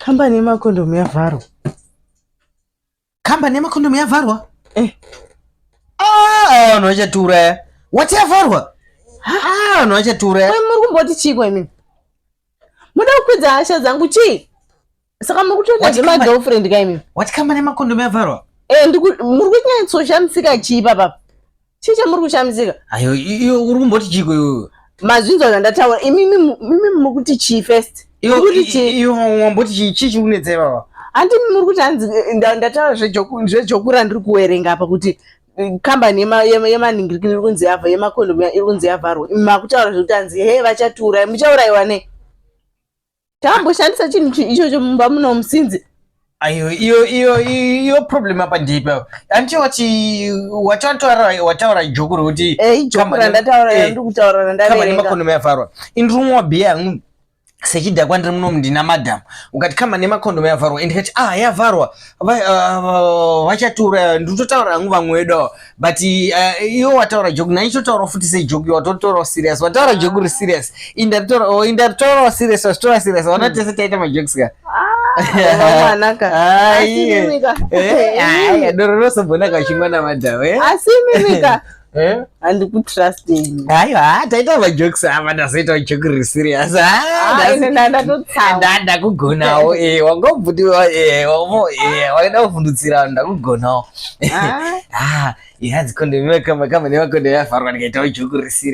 Kambani yemakondomu yavharwa. Kambani yemakondomu yavharwa? Eh. Ah, vanhu vachatiuraya. Wati yavharwa? Ah, vanhu vachatiuraya. Muri kumboti chiiko imimi? Muda kukwidza hasha dzangu chii? Saka muri kutoita zvemagirlfriend ka imimi? Wati kambani yemakondomu yavharwa? Eh, muri kunyatsoshamisika chii papapa? Chii chamuri kushamisika? Ayo, iyo uri kumboti chiiko iwewe? Mazvinzwa zvandataura. Imimi muri kuti chii first? Muri kuti chii? Iyo wamboti chii chii chiri kunetsa ivava? Handi muri kuti hanzi ndataura zvejoku randiri kuwerenga apa kuti kambani yemanhingirikini iri kunzi yavha yemakondomu iri kunzi yavharwa. Imi makutaura zvekuti hanzi he vachatiuraya. Muchaurayiwa nei? Tamboshandisa chinhu ichocho mumba muno musinzi. Ayo iyo iyo iyo problem apa ndipi apa? Anti wati wataura wataura joku rekuti eh ijoku randataura ndiri kutaura randaverenga. Kambani yemakondomu yavharwa. Indiri bhiya yangu sechidhakwa ndiri muno ndina madam ukati kambani yemakondomu yavharwa ndikati ah yavharwa vachatiuraya ndinototaura hangu vamwe vedu ava but iwe wataura joke naichotaura futi sejoke watotorawo serious wataura joke uri serious indaritorawo serious wazvitora serious wana tese taita majokes ka. Mwanaka. Doro rosombonaka uchimwa namadam. Asi imimika handikutrust ini. Aiwa, taita majokes apa ndazoita joke riri serious. Ndakugonawo, wangobvutiwa, waida kuvhundutsira vanhu, ndakugonawo. Hanzi kondomu kambani yemakondomu yavharwa ndikaitawo joke riri serious.